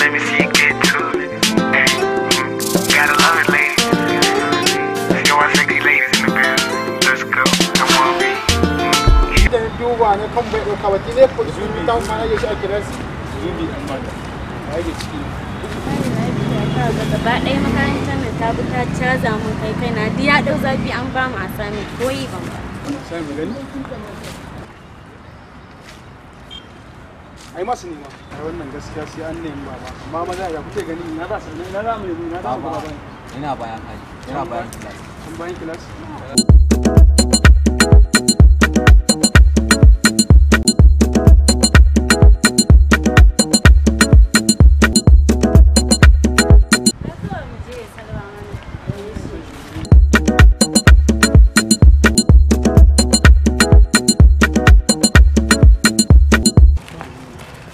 Let me see you get to it. Gotta love it, ladies. See all my sexy ladies in the building. Let's go. Come on, B. Da duba na kan bai ɗauka ba ne ko zubi ta ma ya shi a kiras Zubi an mata. Ai da ciki. Gaba ɗaya makarantar nan ta bi ta caza mun kai kai na duk ya ɗau zafi an ba mu assignment ko yi ban ba. Sai mu gani. Ai masu nema. Ai wannan gaskiya sai an nemi baba. Amma maza ya kuke gani ina za su ina za mu nemi ina za mu Baba, baba. ina bayan aji, ina bayan class. An bayan class. Ai kawai mu je ya salwa mana.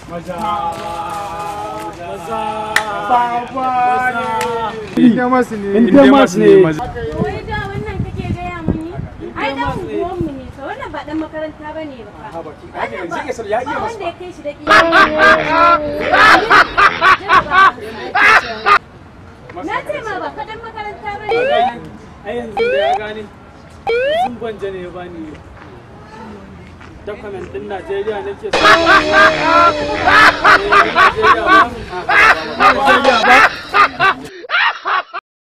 Maza. Maza. Baba ne. Ina masu ne. Inda masu ne. Wai da wannan kake gaya mun ni? Ai dan unguwanmu ne fa wannan ba dan makaranta bane ba fa. Ha baki. Ai yanzu ya ya iya Ba masu. wanda ya kai shi da Na ce ma ba fa dan makaranta bane. Ai yanzu da ya gane. Sun gwanja ne ya bani document din Najeriya nake so. Najeriya ba. Najeriya ba.